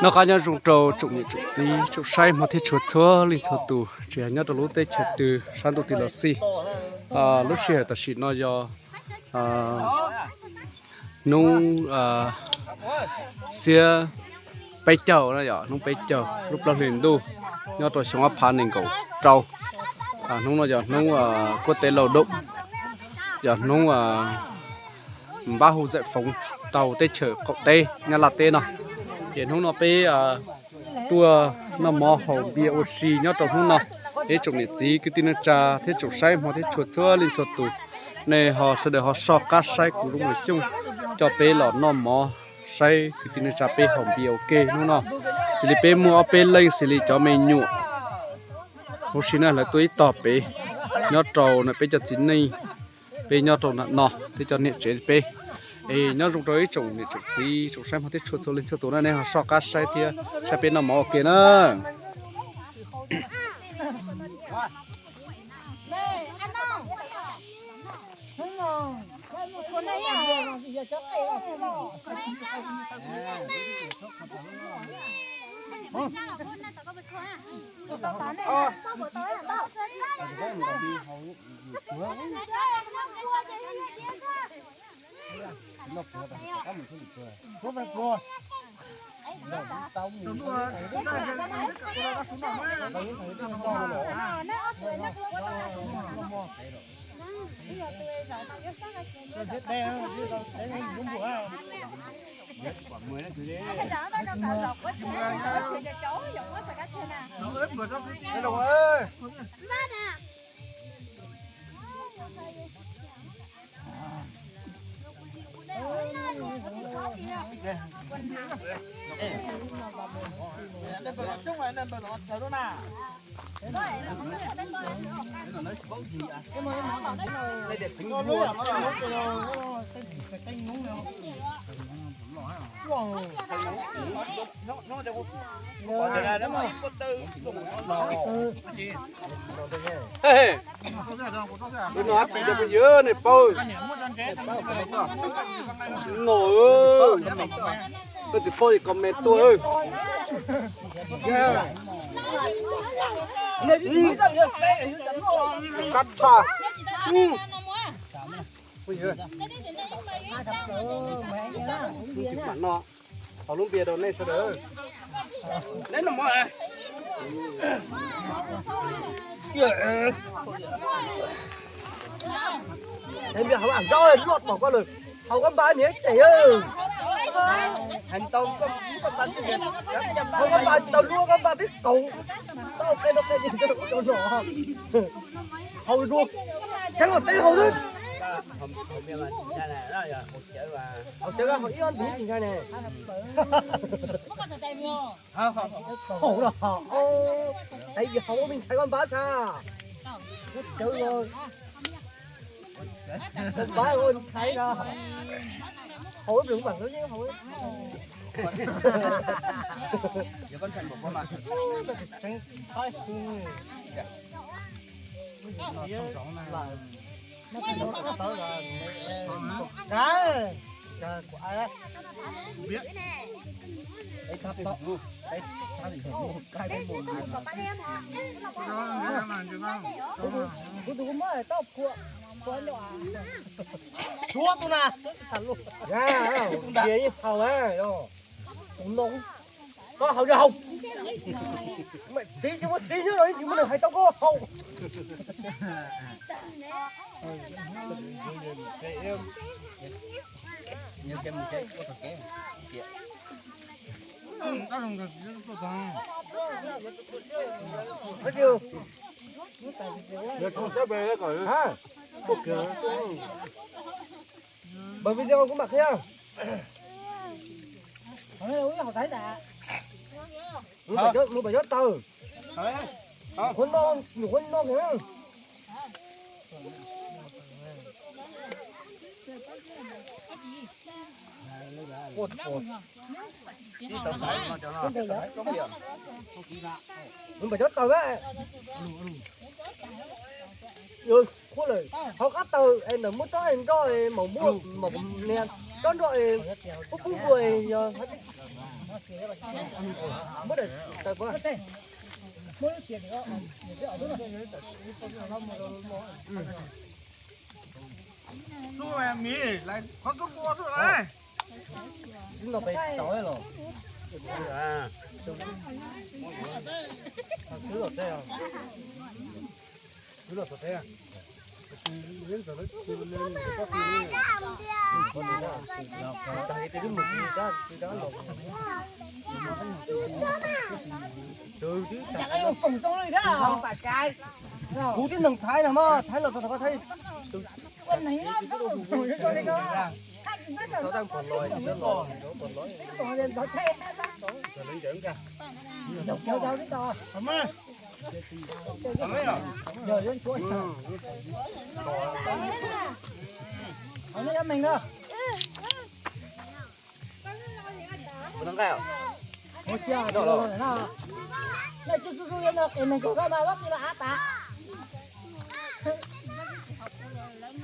Noj qab nyob zoo rau tsoom niam tsoom txiv tsoom saib hmov thiab tshua txhua leej txhua tus, tsis hais nyob rau lub teb chaws twg sab ntuj twg los xij. Lub sij hawm tam sim no yog hnub xiab peb caug na, yog hnub peb caug lub plaub hlis ntuj nyob rau xyoo ob phav nees nkaum rau. Hnub no yog hnub quốc tế lao động, yog hnub npab hu giải phóng tau teb chaws qaum teb Nyab Laj teb no. Ces hnub no peb tuaj noj mov haus npias ua si nyob rau hnub no. Ib tsoom niam txiv kwv tij neej tsa thiab tsoom saib hmov thiab tshua txhua leej txhua tus, nej ho sawv daws ho soj qab saib kuv lub mus xyooj, coj peb los noj mov saib kwv tij neej tsa peb haus npias ua ke hnub no. Xws li peb muaj ob peb leej xws li cov me nyuam huv si na, lawv tuaj ib tog pem nyob rau na, peb cov txiv neej peb nyob rau ntawm no, peb cov niam tsev peb. Es nyob zoo rau ib tsoom niam tsoom txiv tsoom saib hmov thiab tshua txhua leej txhua tus na, nej ho soj qab saib thiab saib peb noj mov ua ke na. Tus no tsis yog phooj ywg ne, paub. No, koj tsis paub comment tuaj. Kab tshaj. Tsis mam no, hau lub npias rau nej sawv daws. Npias hauv am nrau luaj tom koj lawm. Hau koj npab niam tes. Hau koj npab tsis tau luaj, koj npab tib kaus. Tau qe rau qe rau no. Hau zuag, tseeb los teb hau xwb. Hau tseeb hau ib ob ntiv tsis ntshai ne. Hau los hau, tes hau ua me ntxhais koj npab tshaj. Tseeb los npab ua ntxhais no. Hau ib pliag mam hlub yeej hau. Kuv tus kuv muab tau phuam, phuam ntau. Tshuav tus na. Ntxias ib hau, kuv no koj haus yog haus. Txiv tsis muaj txiv xwb los tsis muaj neeg hais tau koj haus. Bật video kuv mam qhia. Mus pam nyob taws. Nyuam qhuav no, nyuam qhuav no kìa. Mus pam nyob taws. Qhuab lawm, hauv qab taws es ntawm muab tsob nroj maum npua, maum niag tsob nroj pub pub npua yog Kuv tib neeg Thaib no mas Thaib los tau Thaib.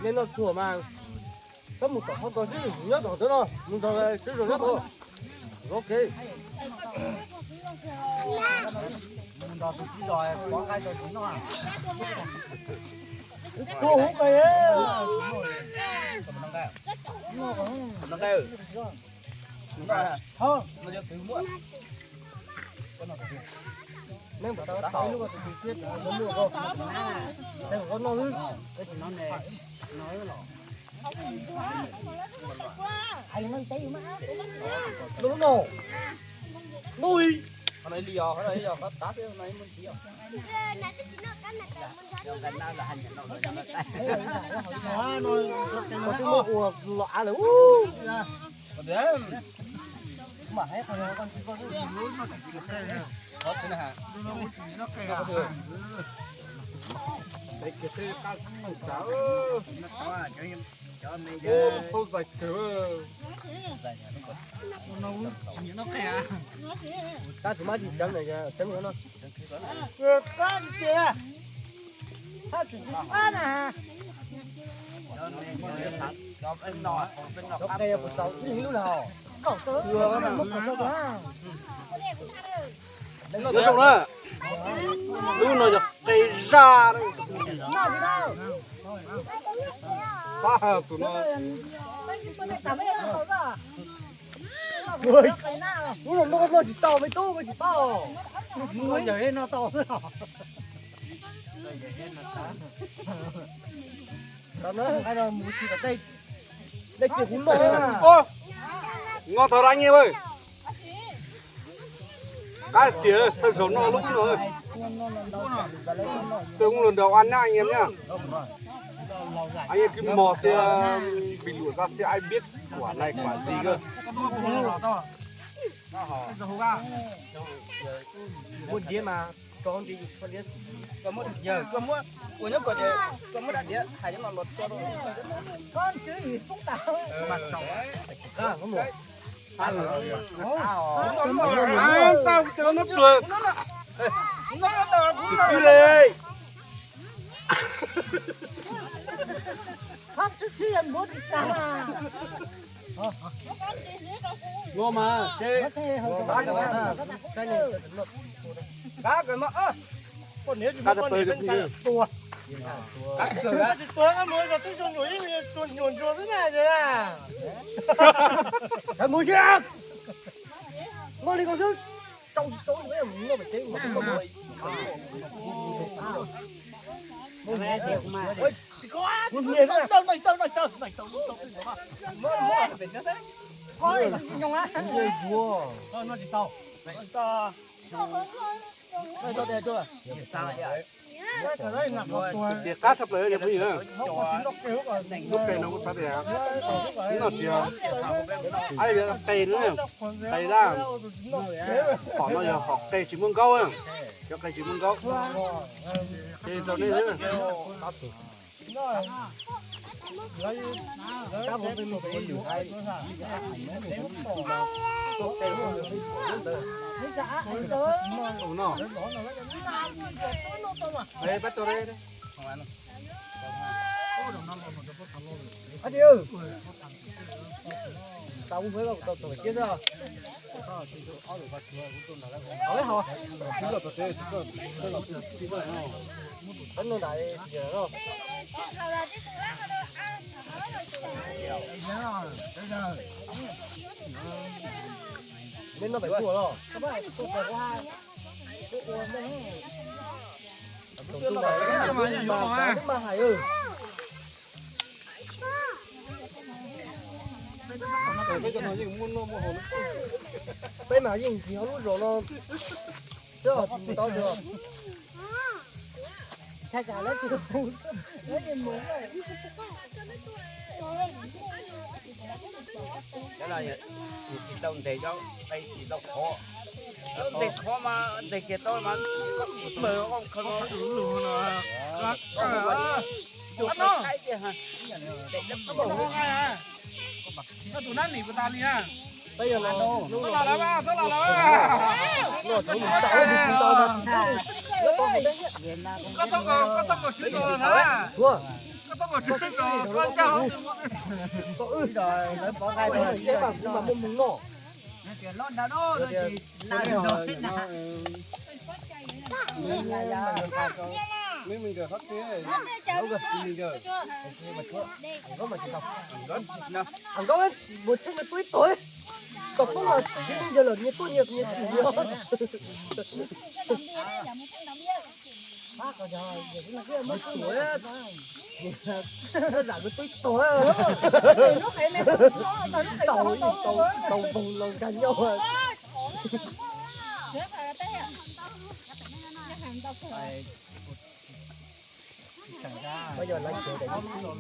Nej noj txhuam mas koj mus tom qhov tod xwb, nyob tom ntawd no, mus nrog tswv zos nyob tod. Ok. Tua hauv qe. Neb npam tau tau lub ko tus tus siab tau lub ko. Neb noj lub. Lub no. Lub. Twb muab ua los av lawm. Tab sis mas tsis ceeb, ceeb no. Cov qe puas tau ib leeg lub na. Nyob zoo na, lub no yog qe zaj. Pab tus no. Lub no noj tsis tau me tub, koj tsis paub. Lub no yawg no tau. Mus si tej, dej kiag kuv noj. Noj tau dab nyiaj. Qab tiag, thawj zaug noj lub no. Tôi cũng lần đầu ăn á anh em nhá. Anh em cứ mò xem bình luận ra xem ai biết quả này quả gì cơ. Muaj diav mas tso diav. Koj muab, yawg, koj muab, ua nyob koj tias koj muab daim diav hais cov no los tso rau. Ngon mas. Qab kawg mas. Poj niam tsis muaj poj niam pheej tshaj tua. Tsis tua mus zog twb tsuag nyuam, yeej tsuag nyuam ntsuag xwb na. Mus si. Muaj li koj xwb. Tau tsis tau mus noj pem tsev mus. Tias qab tshaj plaws yog phooj ywg. Lub qe no kuv xav tias noj tsis, qe no, qe dab, hom no yog hom qe tsis muaj nkaub, cov qe tsis muaj nkaub. Ces rau nej xwb. Tau ub huab tau tau kiab xwb. Hau hau. Peb no nram tias no. Neb noj pem tuaj los. Tus mas mas hais. Peb mas yeej nkim hauv lub zos no twb tsis tau. Tsis tau ntes, tsis tau qhov, ntes qhov mas ntes kiag tau mas, koj mus khaws lus no. Koj tus nab nim puas tas li na? Txhob los lawm, txhob los lawm. Koj txhob kom, koj txhob kom swb tus na. Koj txhob kom swb tus, koj ncaj hauv. Nkauj, mus tshee nws tuaj ib tug, kom poob los tsis muaj yawg lawm nyias tuaj nyias nyias tsis yog. Zam nws tuaj ib tug, tau tau npoog los nkag nyob. Mas yog lawv cog cov YouTube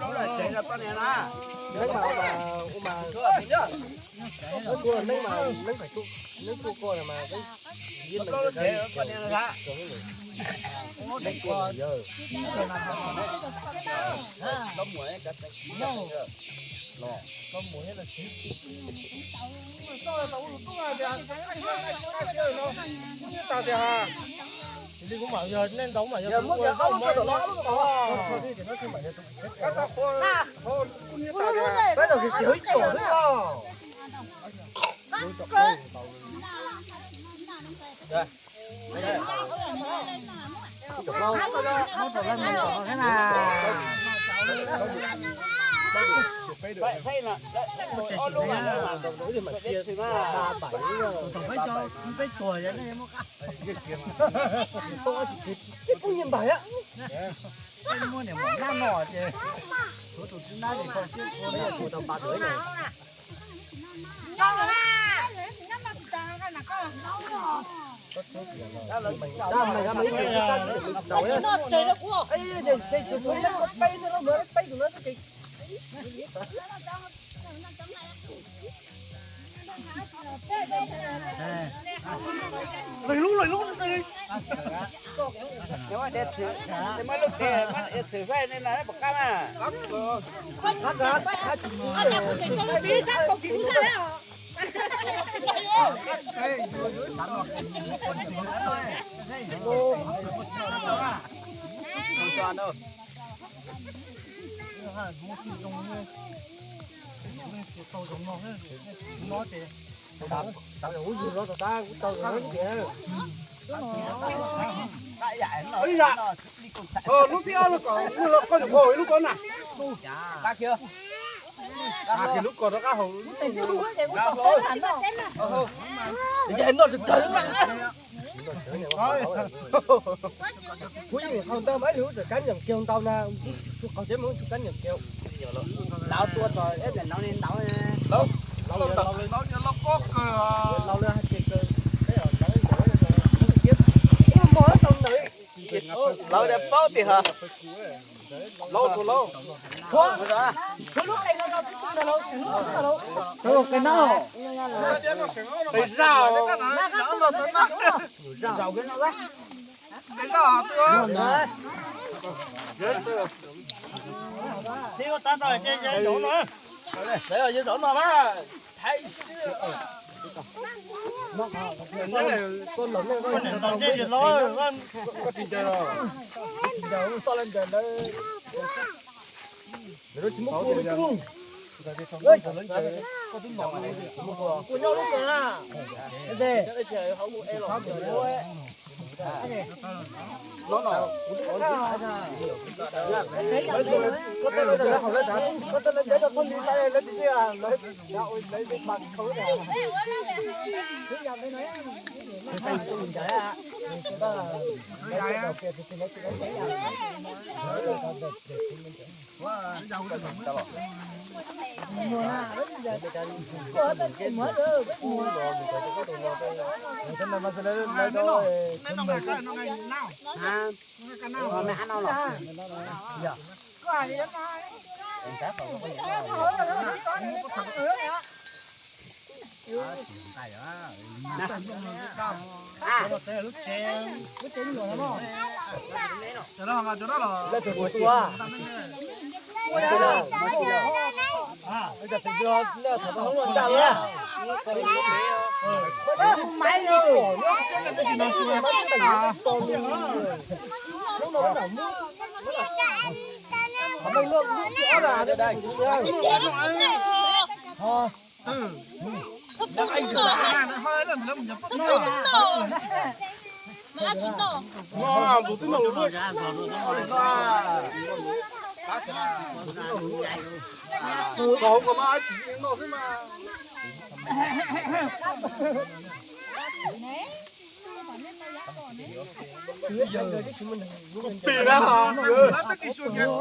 no los, neeb mas ua mas, neeb mas, neeb mas, neeb tuaj koj mas, neeb mas, neeb tuaj yawg. Peb tuag, peb poob nyiaj npaim. Muab niam mos nab no ces, tus txiv nab li koj siab ua tau pa tuv na. Lwm lub, lwm lub. Lub thib ob no kom, koj nyuam qhuav ib lub ko na. Lub ko rov qab haus. Noj tsawg tsawg. Kuv yeej haus ntau mas ib lub tseem kab nyeem kiag ntau na, kuv qhov tsev mus tsis kab nyeem kiag. Lawv tua txog ib ntawm no li ntawd. Lawv, lawv, lawv, lawv, lawv pob kawg. Lawv, lawv tias paub tias hov. Laub, laub, laub. Qhov, qhov lub qe no rau tib tug ntag lauj, qhov lub qe no. Qe zaj. Zaum no, zaum no mas. Thaiv xwb.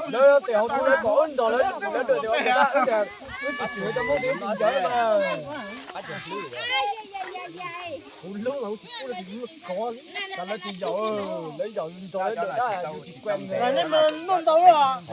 Lawv tias hauv tsev lawv pom wb nrog lawv, lawv tias wb tsis tsim cov Hmoob tias wb tsis tsim cov Hmoob tias wb tsis ncav na. Kuv hlub los kuv tsis pub lawv tsis hlub kov, tas lawv tsis yaum, lawv yaum nrog lawv dawm dab yus tsis kuam. Noj ntau lawm.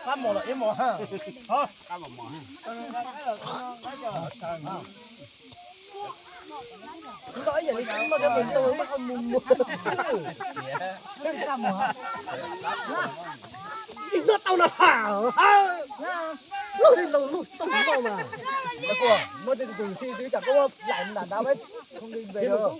Qab mos los ib mos ha. Tsis noj tau no ha. Lub li lub tau noj mas. Muab tej tus si twb cas koj muab laim nram nrad peb, không đi về được.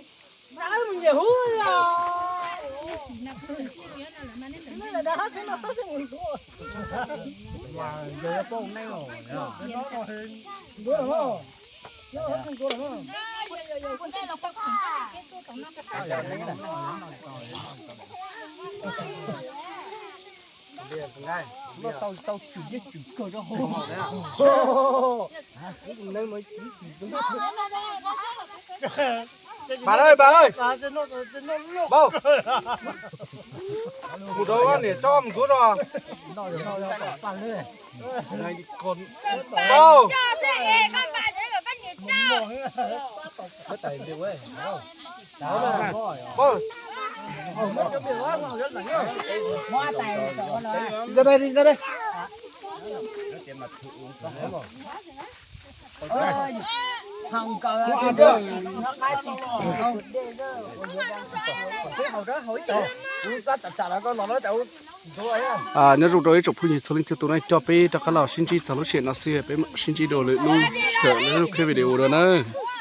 Npam ơi, npam ơi. Npam. Mus rau niam tsob mus ntxuav rau. Npam. Ra đây đi, ra đây. Nyob zoo rau ib tsoom phooj ywg txhua leej txhua tus na, coj peb rov qab los sib ntsib txog lub sij hawm no xwb, peb mam sib ntsib dua lwm lub sij hawm lwm lub clip video dua na.